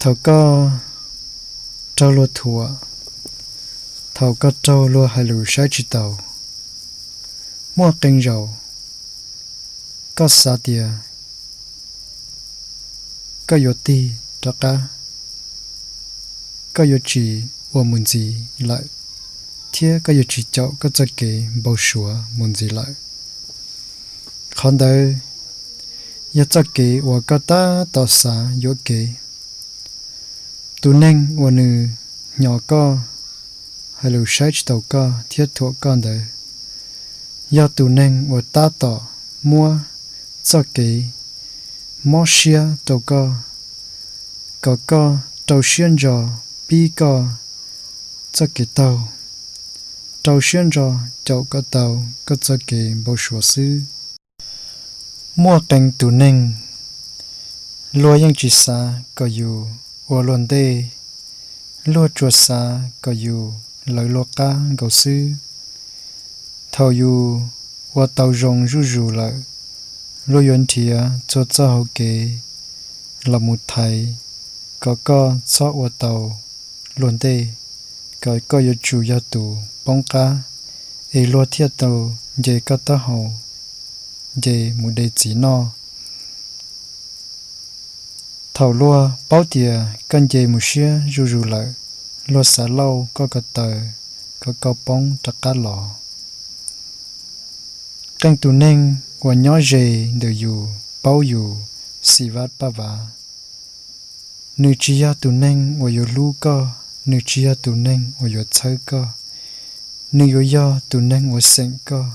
Thaum koj raug luag thuam, thaum koj raug luag hais lus saib tsis taus, muaj qee zaus koj xav tias koj yuav tig rov qab, koj yuav tsis ua mus ntxiv lawm, thiab koj yuav tsis caum koj txoj kev npau suav mus ntxiv lawm. Qhov ntawd yog txoj kev uas koj tab tom xav yuam kev. Tus neeg uas nws hnyo koj, hais lus saib tsis taus koj thiab thuam koj ntawd, yog tus neeg uas tab tom muab txoj kev mob siab rau koj, kom koj rau siab ntso pib koj txoj kev taug, rau siab ntso caum kom tau koj txoj kev npau suav xwb. Muaj qee tus neeg, luag yeej tsis xav kom yus ua luag ntej, luag tsuas xav kom yus lawv luag qab nkaus xwb. Thaum yus ua tau zoo zuj zus lawm, luag yuav nrhiav txhua txoj hauv kev los mus thaiv kom koj txhob ua tau luag ntej, kom koj yuav tsum yog tus poob qab, es luag thiaj tau nce koj taub hau, nce mus de txiv noj. Thaum luag paub tias koj nce mus siab zuj zus lawm, luag xav lauj koj ko taw kom koj poob rov qab los. Qee tus neeg uas nyob ze ntawm yus, paub yus xim vaj paj vav, nws tsis yog tus neeg uas yuav hlub koj, nws tsis yog tus neeg uas yuav txhawb koj, nws yuav yog tus neeg uas xeem koj,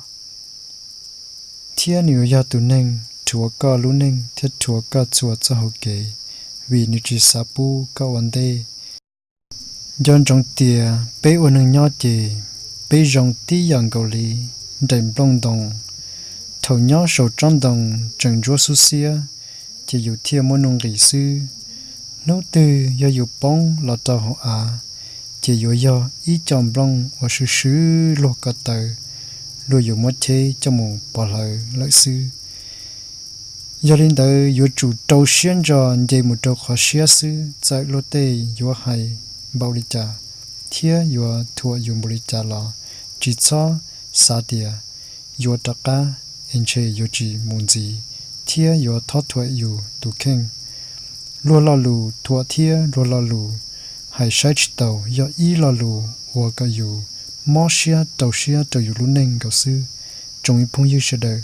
thiab nws yuav yog tus neeg rhuav koj lub neej thiab rhuav koj txhua txoj hauv kev, vim nws tsis xav pub koj ua ntej. Nco ntsoov tias peb ua neeg nyob ces peb zoo tib yam nkaus li nraim nplooj ntoo. Thaum nyob saum tsob ntoo tseem ntsuab xub xiab, ces yus thiaj muaj nuj nqis xwb. Hnub twg yog yus poob los rau hauv av, ces yuav yog ib co nplooj uas swb swb luag ko taw, luag yuav muab cheb coj mus pov hlawv lawm xwb. Yog li ntawd yuav tsum rau siab ntso nce mus rau qhov siab xwb, txawm luag tej yuav hais npaum li cas thiab yuav thuam yus npaum li cas los tsis txhob xav tias yuav rov qab es ntshe yuav tsis mus ntxiv thiab yuav thob thuam yus tus kheej. Luag lo lus thuam thiab luag lo lus hais saib tsis taus yog ib lo lus ua kom yus mob siab rau siab rau yus lub neej nkaus xwb, tsoom phooj ywg sawv daws.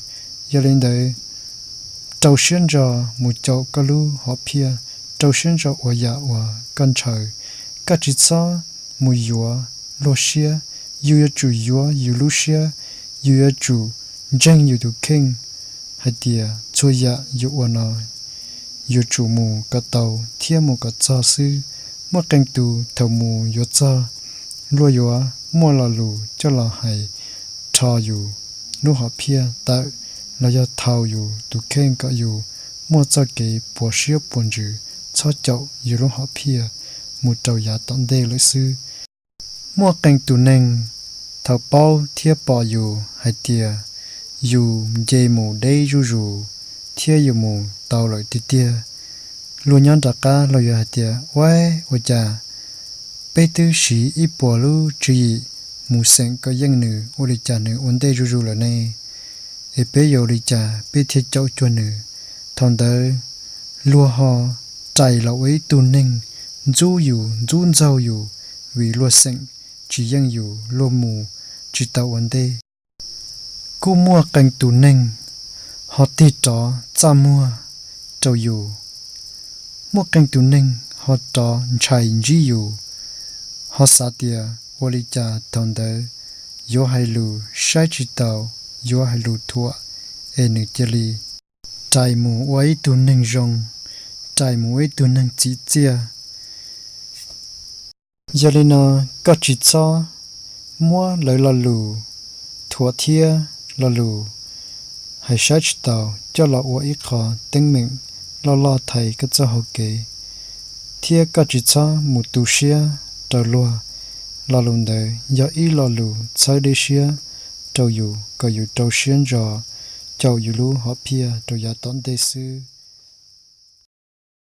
Yog li ntawd, rau siab ntso mus caum koj lub hom phiaj, rau siab ntso ua yam uas koj ntshaw. Koj tsis txhob mus yuav luag siab, yus yuav tsum yuav yus lub siab, yus yuav tsum ntseeg yus tus kheej hais tias txhua yam yus ua no yuav tsum mus kom tau thiab mus kom txog xwb. Muaj qee tus thaum mus yuav txog, luag yuav muaj lo lus coj los hais rho yus lub hom phiaj tawm los yog thau yus tus kheej kom yus muaj txoj kev puas siab puas ntsws txhob caum yus lub hom phiaj mus rau yav tom ntej lawm xwb. Muaj qee tus neeg thaum paub thiab pom yus hais tias yus nce mus deb zuj zus thiab yus mus tau lawm tiag tiag, luag nyob nram qab los yuav hais tias, Ua, ua cas peb twb siv ib puas lub tswv yim mus xeem kom yeej nws, ua li cas nws ua ntej zuj zus lawm ne? Es peb yuav ua li cas peb thiaj caum cuag nws? Thaum ntawd luag ho rais los ua ib tug neeg ntxub yus ntxub ntxaug yus, vim luag xeem tsis yeej yus, luag mus tsis tau ua ntej. Kuj muaj qee tus neeg ho tig rov txaj muag rau yus. Muaj qee tus neeg ho rov ntshai ntsib yus, ho xav tias ua li cas thaum ntawd yuav hais lus saib tsis taus, yuav hais lus thuam, es nws cia li rais mus ua ib tug neeg zoo, rais mus ua ib tug neeg txim txiaj. Yog li no, koj tsis txhob muab lawv lo lus thuam thiab lo lus hais saib tsis taus coj los ua ib qho teeb meem loj loj thaiv koj txoj hauv kev, thiab koj tsis txhob mus tu siab rau luag. Lo lus ntawd yog ib lo lus txhawb deb siab rau yus kom yus rau siab ntso caum yus lub hom phiaj rau yav tom ntej xwb.